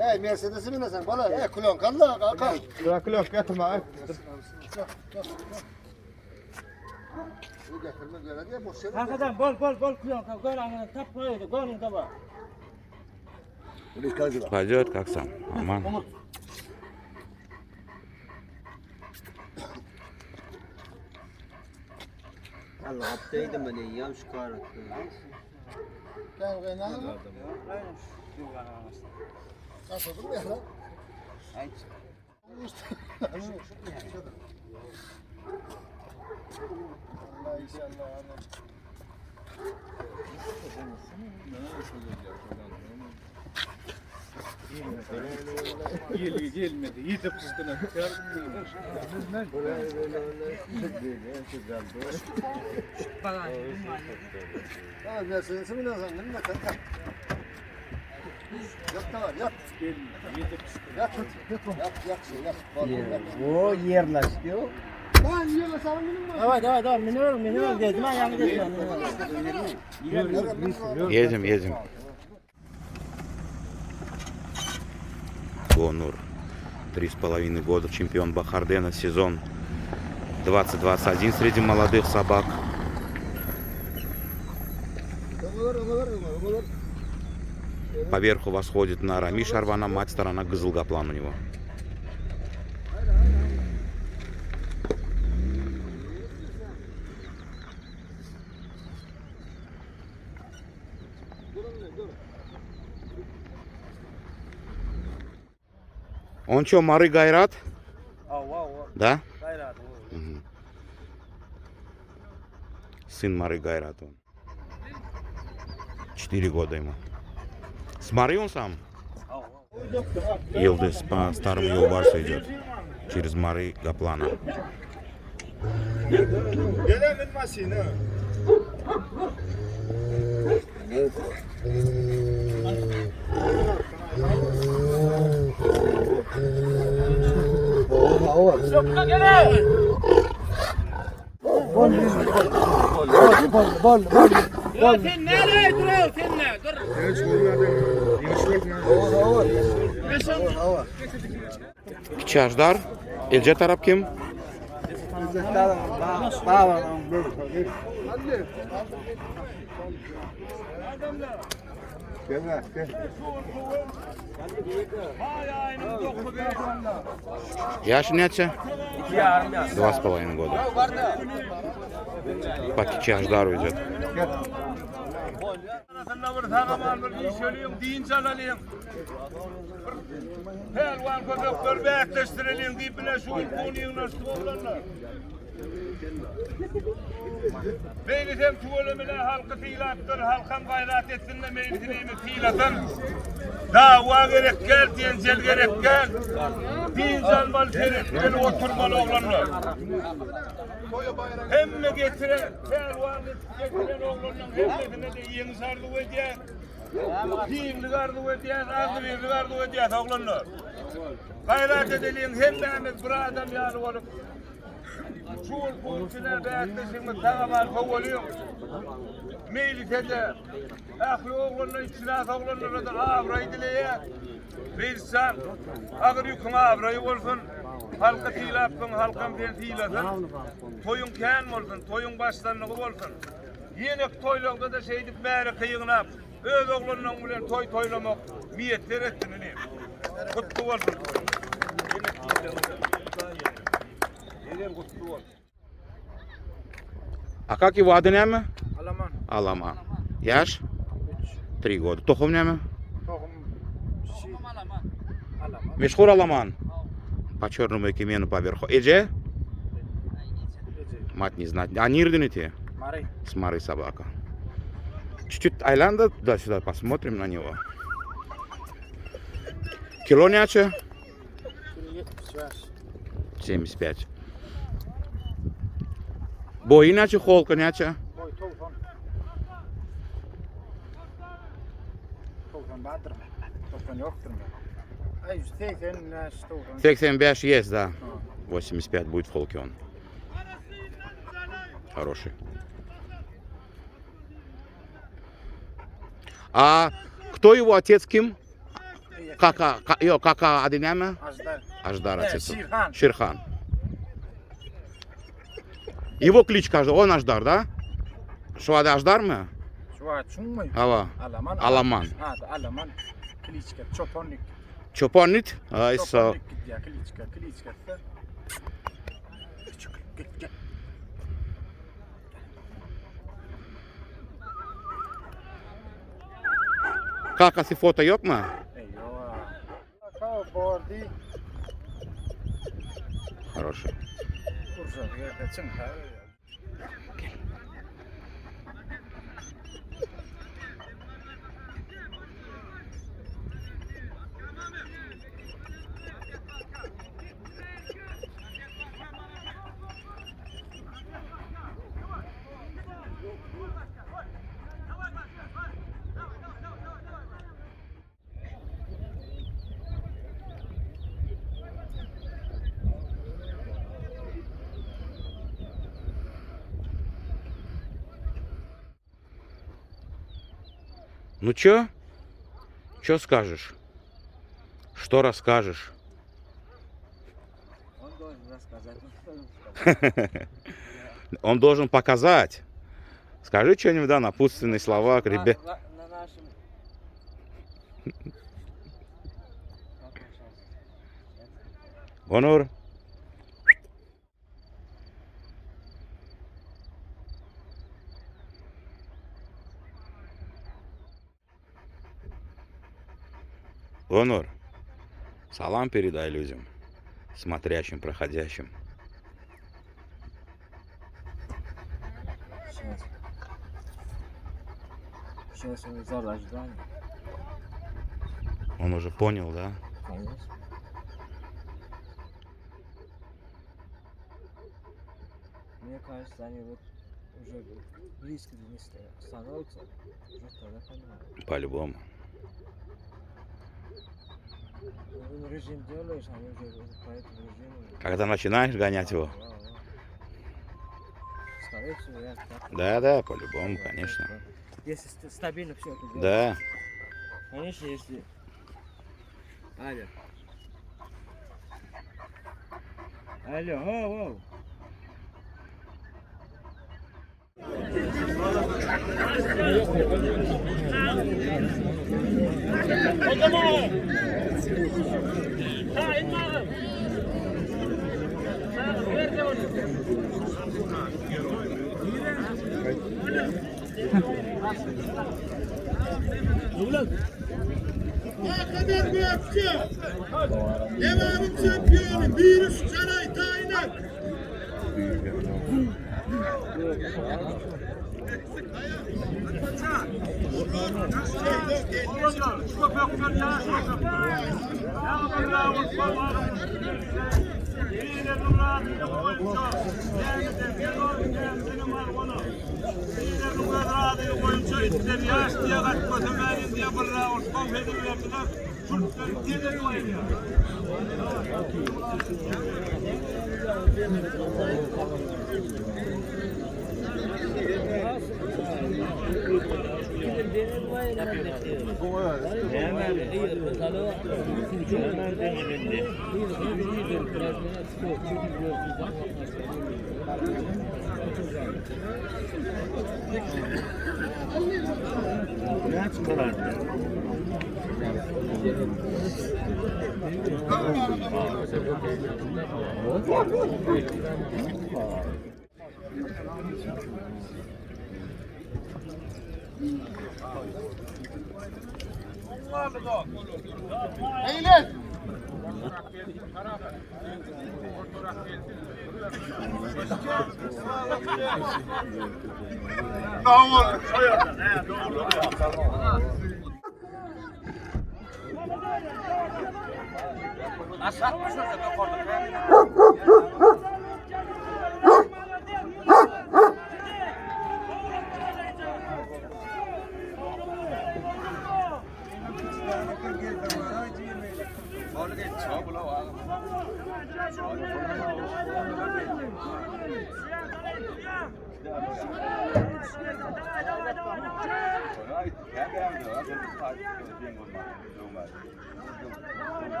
Ey Mercedes'i minesen bala. Ey klon kalla kalk. Klok getirme. Bu getirme göre diye boş yere. Arkadan bol bol bol klonka gör anını tap koydu görün de bak. Пойдет как сам. Aman. Allah attıydım ben ya şu karatı. Gel gel Nasıl olur ya lan? Allah inşallah. Gel gelmedi. Yetip kızdına. Ya Mercedes'i minesen değil mi? Kanka. Yat da var yat. Yat. Yat yat şey yat. Vallahi yat. O yerleşti. Lan yiyorlar sana benim mi? Evet evet evet miniyorum miniyorum dedim ha yanı dedim. Едем, едем. Гонур. 3,5 года чемпион Бахардена сезон 2021 среди молодых собак. Поверху восходит на Рами Шарвана, мать сторона Гызылгаплан у него. Он что, Мары Гайрат? Да? Мгм. Сын Мары Гайрат он. 4 года ему. С Мары он сам? Елдыс по старому Елбарсу идет. Через Мары Гаплана. Gelemin maşını. Ya sen nereye duruyorsun sen ne? Dur. Kiçi Ajdar. Elce tarap kim? Yaş neçe? 2,5 года. По Kiçi Ajdaru идет. Arasında bir sağaman bir iş ölüyüm, deyince alayım. Pelvan köpekler bäkleştirelim deyip bile şu gün konuyu nasıl olanlar. Meylisem tüvelemine halkı fiilattır, halkam gayrat etsin de meylisini fiilatın. Dava gerek gel, diyencel gerek gel. Deyince almalı gerek gel, oturmalı oğlanlar. Hemme getiren, pelvan getiren oğlanların hemmesine de yeni sardı edýär. Giňlik arzuw edýär, agzybirlik arzuw edýär oglanlar. Gaýrat edeliň hemmämiz bir adam ýaly bolup. Çuğul kuwçyna bäsleşigimiz tagamal kowalýar. Meylisede ähli oglanlar içine oglanlara da abraý dileýär. Bilsem, agyr ýüküň abraýy bolsun. Halka tilapsyň, halkam sen tilasyn. Toýuň kän bolsun, toýuň başlanlygy bolsun. Ýene toýlagda da şeýdip märe kyýygnap, öz oglanlaryň bilen toý toýlamak miýetler etsin inim. Kutlu bolsun. Ýene kutlu bolsun. А как его ady näme? Alaman. Alaman. Yaş? 3 года. Tohum näme? Tohum. Alaman. Meşhur Alaman. По черному экимену поверху. Эже? Мать не знать. А nirden эти? Mary. С Мары собака. Чуть-чуть Айланда туда-сюда посмотрим на него. Кило няче? 75. Boýy näçe, holky näçe? Boý 90. 90 bardyr. 90 ýokdur. Ay 85 90. 85 есть, да. 85 будет в холке он. Хороший. А кто его отец ким? Kaka, ka, ýok, kaka ady näme? Ajdar. Аждар Э, отец. Şirhan. Шерхан. Его кличка, он Аждар, да? Şu ady Аждар mı? Şu wagt çuňmy? Hawa. Alaman. Alaman. Ady Alaman. Kliçka, çopanlyk. Çopanit? Ay sağ. Çopanlyk gidýär, kliçka, kliçkasy. Çık, gel, gel. Kakasy foto ýokmy? Eýwa. Kaka bordy. Хороший. Kurşun, gel, çyn. Ну чё? Чё скажешь? Что расскажешь? Он должен рассказать. Он должен показать. Скажи что-нибудь, да, напутственные слова к ребят. На, на нашем... Как он сейчас? Гонор. Гонор, салам передай людям, смотрящим, проходящим. Сейчас. Сейчас он зал ожидания. Он уже понял, да? Конечно. Мне кажется, они вот уже близко до места становятся, уже тогда понимают. По-любому. Ну, режим делаешь, они уже вот по этому режиму. Когда начинаешь гонять его? Да, да. Скорее всего, я так. Да, да, по-любому, конечно. Если стабильно все это делать. Да. Конечно, если... Алло. Алло, оу, оу.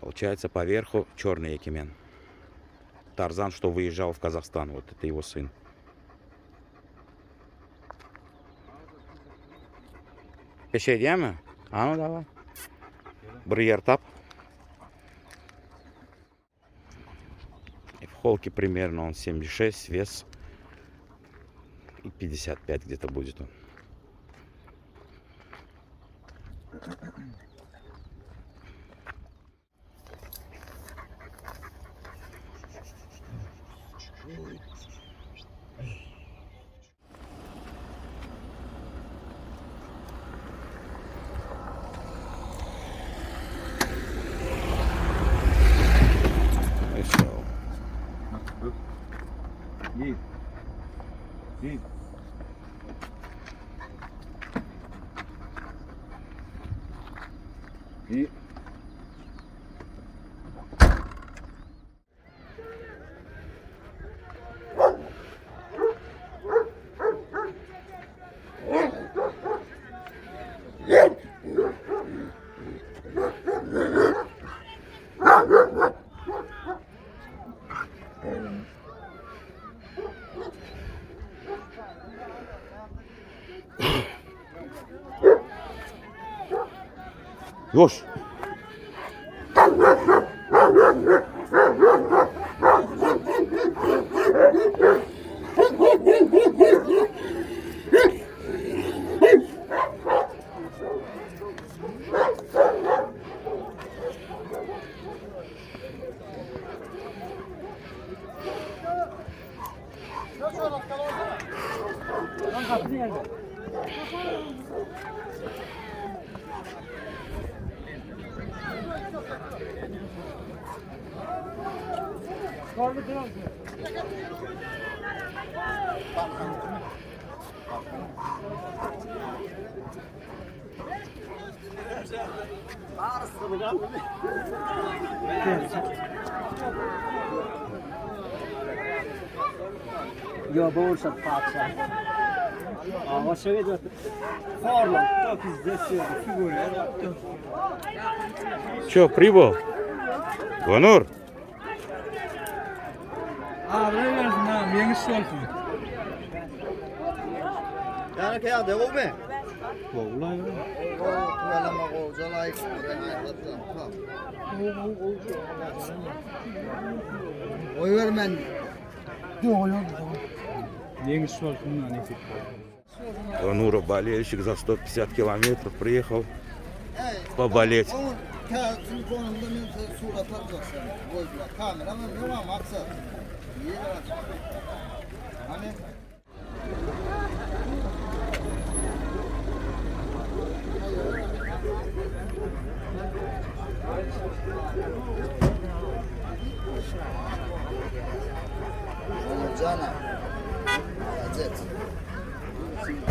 Получается, поверху черный Экимен. Тарзан, что выезжал в Казахстан, вот это его сын. Peşe mi? A ну давай. Bir ýer tap. И в холке примерно он 76, вес и 55 где-то будет он. И всё. Ýuwaş. Yo bolsa paça. Aa şöyle de Forlan top izlesi figürler. Че, прибыл? Гонур? Abraý bersin ha, ýeňiş bolsun. Yani kaya de o be. Vallahi. Tuvalama go, jalay. Oy vermen. Ýeňiş bolsun ha, nesip. Гонура болельщик за 150 километров приехал поболеть. Onun telefonunda men surat atacaksın. Koydular. Kamera mı yok ama maksat. İyi de Hani Cana. Молодец.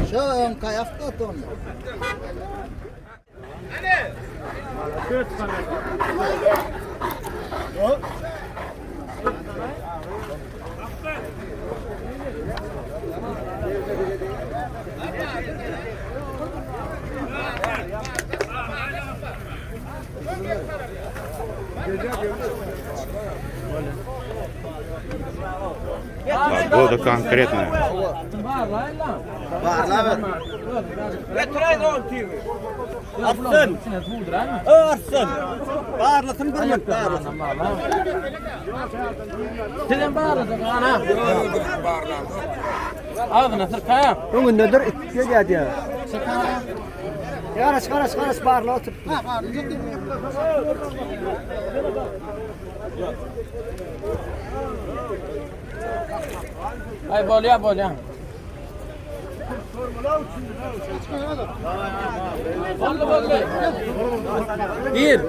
Şu kayafta tonu. Погода конкретная. Arsın. Arsın. Barlasın bir minut, barlasın. Sizin barlasın ana. Ağzına sırka. Öňündedir it gelýär diýär. Yaraş garaş garaş barla oturup. Ay bolýa bolýa. Boldy boldy. Bir.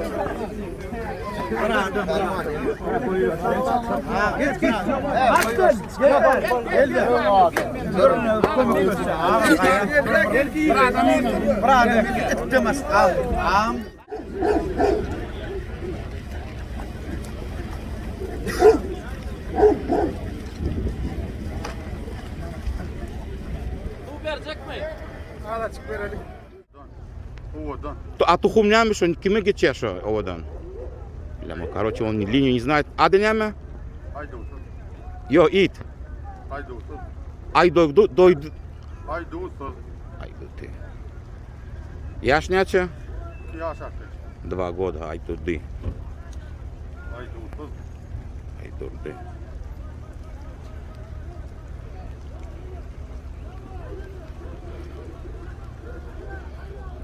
A tohum näme şo kime geçýär şo owadan? Bilemok. Короче, он линию не знает. Ady näme? Aýdowsyz. Yo, it. Aýdowsyz. Aýdogdu, doýdu. Aýdowsyz. Aýdowdy. Ýaş näçe? 2 ýaş artyk. Два года, Aýdurdy. Aýdowsyz. Aýdurdy.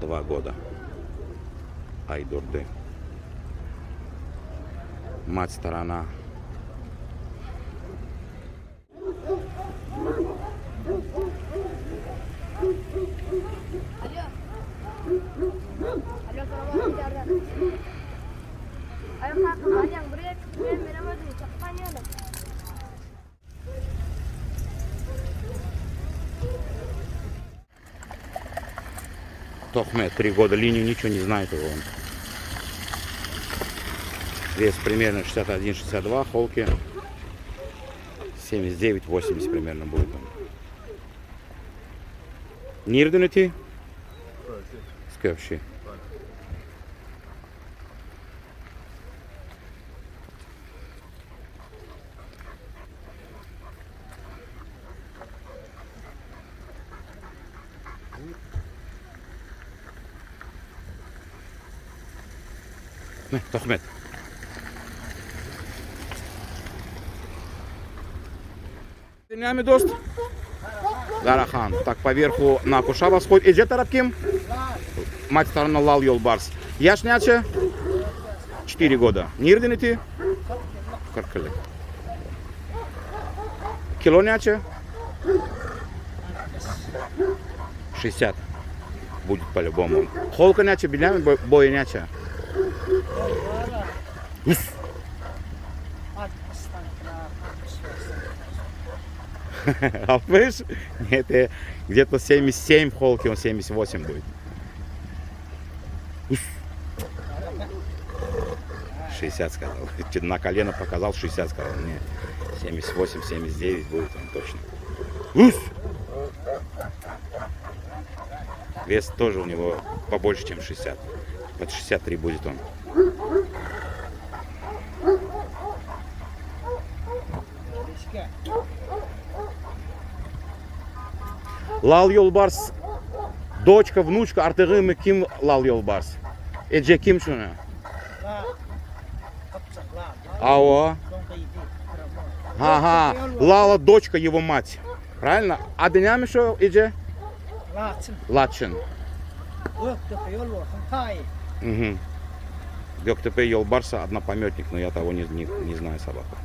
Два года. Aýdurdy. Мать сторона. Тохме, три года линию ничего не знает его он. Вес примерно 61-62, холки 79-80 примерно будет он. Nirden öti? Sköpşi. Tohmet. Näme dost? Garahan. Tak powerhu na kuşa восходит. Eje tarap kim? Mать сторона Lal Ýolbars. Ýaş näçe? 4 года. Nirden iti? Kyrkylyk. Kilo näçe? 60. Будет по-любому. Holka näçe bilýämi? Boýy näçe? Hus. 60? Нет, где-то 77 в холке, он 78 будет. Ус. 60 сказал. На колено показал, 60 сказал. Нет, 78, 79 будет он точно. Ус! Вес тоже у него побольше, чем 60. Под 63 будет он. Lal Ýolbars дочка, внучка artygymy kim Lal Ýolbars? Eje kim şuny? Awa. Ага, Lala дочка его мать. Правильно? Ady näme şu eje? Laçyn. Laçyn. Gökdepe ýolbarsyň taýy. Угу. Gökdepe Ýolbarsa однопометник, но я того не, не, не знаю собаку.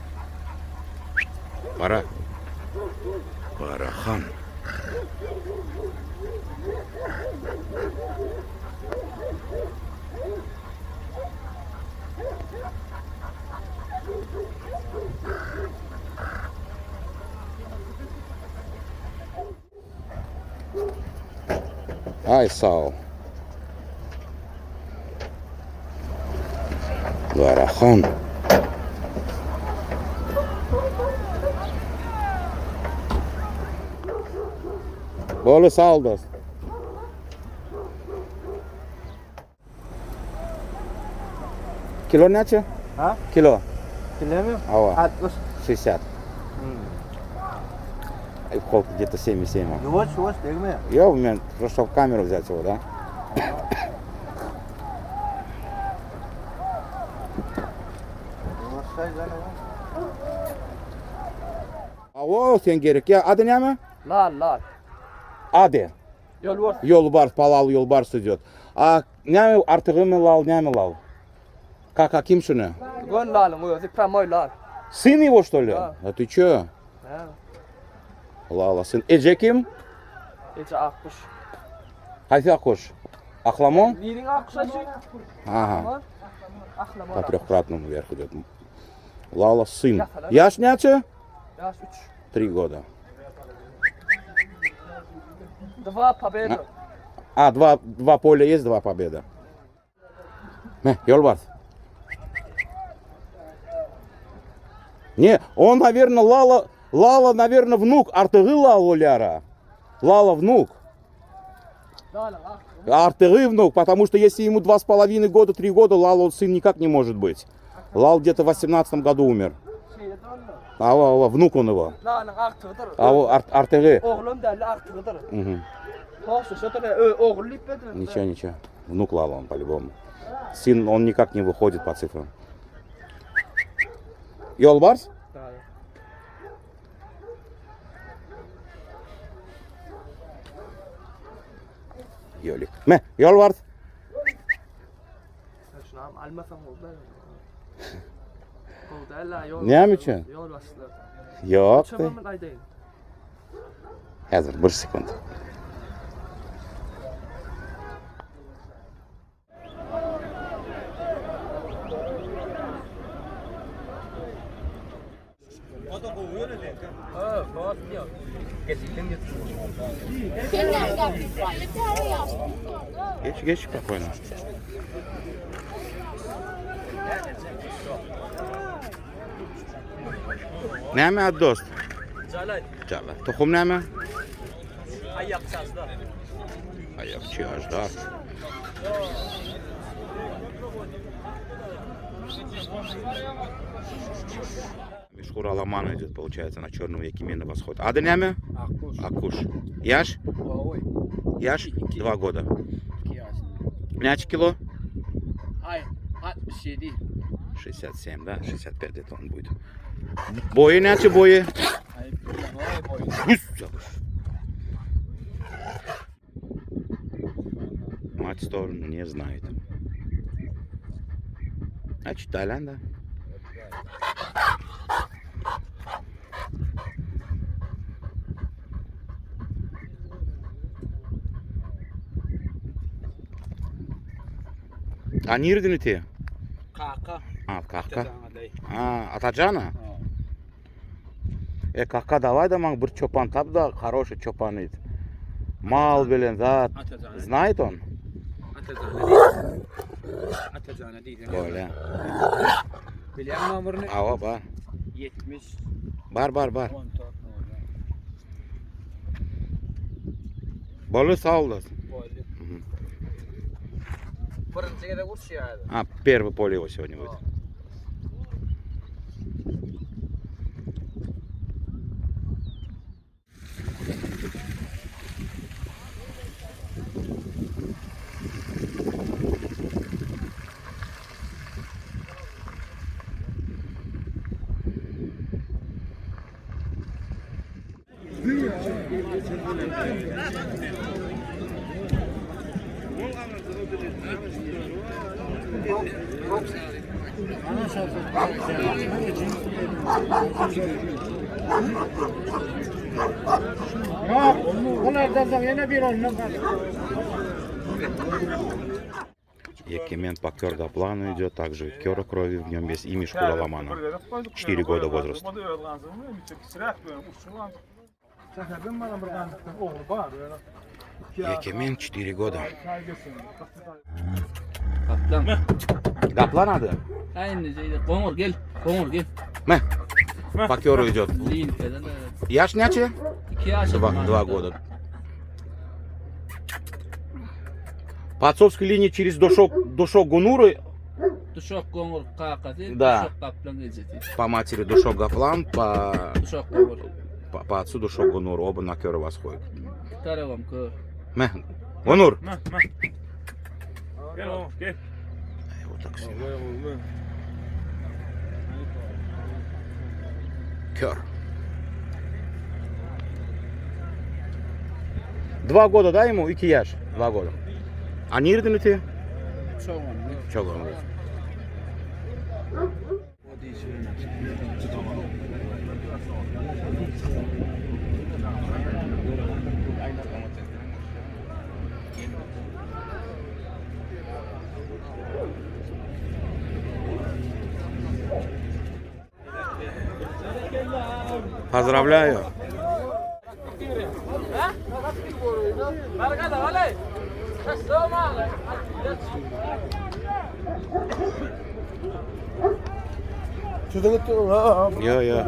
Пора. Парахан. Ay sag ol. Garahan. Boldy sag ol dost. Kilo näçe? Ha? Kilo. Kilemi? Hawa. 60. 60. Ay, Холк где-то 77. Ýuwaş ýuwaş degme. Ýok, men просто в камеру взять его, да? Awo, sen gerek. Ýa, ady näme? Lal lal. Ady. Ýolbars. Ýolbars, palal ýolbars идет. A näme artygymy lal, näme lal? Kaka kim şuny? Gön lalyň özi pramoý lal. Сын его, что ли? Да. А ты чё? Hä. Lala сын. Eje kim? Eje akguş. Haýsy akguş? Aklamon? Niriň akguşy şu? Aha. Aklamon. По трехкратному вверх идет. Lala сын. Ýaş Ýaş näçe? Ýaş 3. Три года. Два победа. А, два, два поля есть, два победа. Ne, Yolbars. Не, он, наверное, Лала, Лала, наверное, внук Артыгы Лала Лала внук. Артыгы внук, потому что если ему 2,5 года, три года, Лала он сын никак не может быть. Лал где-то в 18 году умер. А, а, внук он его. Lalaň agtygydyr. А, Ар, Артыгы. Oglam däl, agtygydyr. Угу. Togşy, şo da ogul diýip berdiler. Ничего, ничего. Внук Лала он по-любому. Сын, он никак не выходит по цифрам. Йолбарс? Да. Ýolik. Me, Ýolbars. Şunu almasaň boldy. Boldy, alla ýol. Näme üçin? Ýol basdylar. Ýok. Çömür aýdaýyn. Häzir bir sekund. Geç geç spokojno. Näme ad dost? Jalal. Jalal. Tohum näme? Aýakçy aždar. Aýakçy aždar. Мишхур Аламан идет, получается, на черном Якиме на восход. Ady näme? Akkuş. Akkuş. Ýaş? Oý. Ýaş? Два года. Näçe kilo? Aý, 67. 67, да? 65 где-то он будет. Boýy näçe boýy? Aý, boý boý. Hüs, ýagyş. Мать сторону не знает. Значит, Таиланда. A nireden iti? Kaka. A, kaka. A, Atajana? E, kaka давай da maňa bir çopan tap da, хороший çopan it. Mal bilen zat. Atajana. Знает он? Atajana diýseň. Atajana diýseň. Böyle. Bilýän nomerini? Awa bar. 70 Bar bar bar. 14 Boldy sag bol. Boldy. Birinji gezek urşýardy. А, первый поле его сегодня будет. Якимен по кёрдоплану идет, также кёра крови в нем есть и Мишкура Ламана. 4 года возраст. Якимен 4 года. Gaplan. Gaplan ady? Aynı şeyde goňur gel. Goňur gel. Me. По кёру идет. Linkeden de. Ýaş näçe? 2 ýaş. Два, два года. По отцовской линии через Душок, Душок Гунуры, Duşak goňur kakasy, Да. duşak gaplan ejesi. по матери Душок Гаплан, по, Duşak goňur. по, по отцу Душок Гунур, оба на кёры восходят. Tarabam kör. Ме, Гунур. Gel oğlum gel. Вот так все. Кёр. Два года, да, ему? Iki ýaş. Два года. A nireden iti? Çogan. Çok Поздравляю. Yo yo.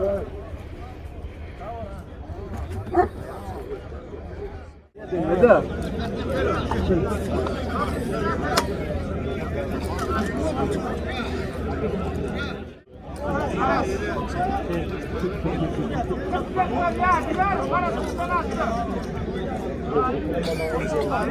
Çoban.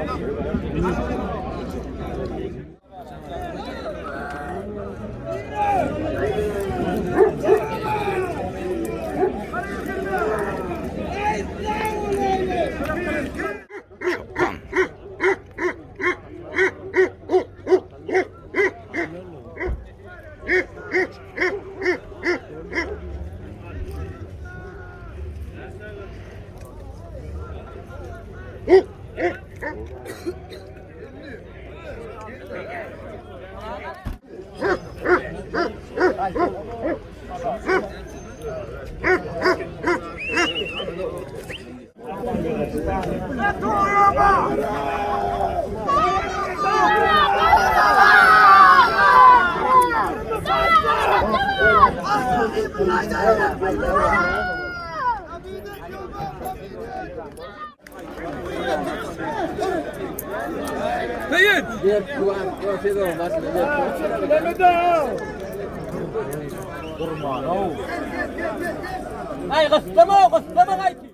Ay gıslama gıslama gaýty.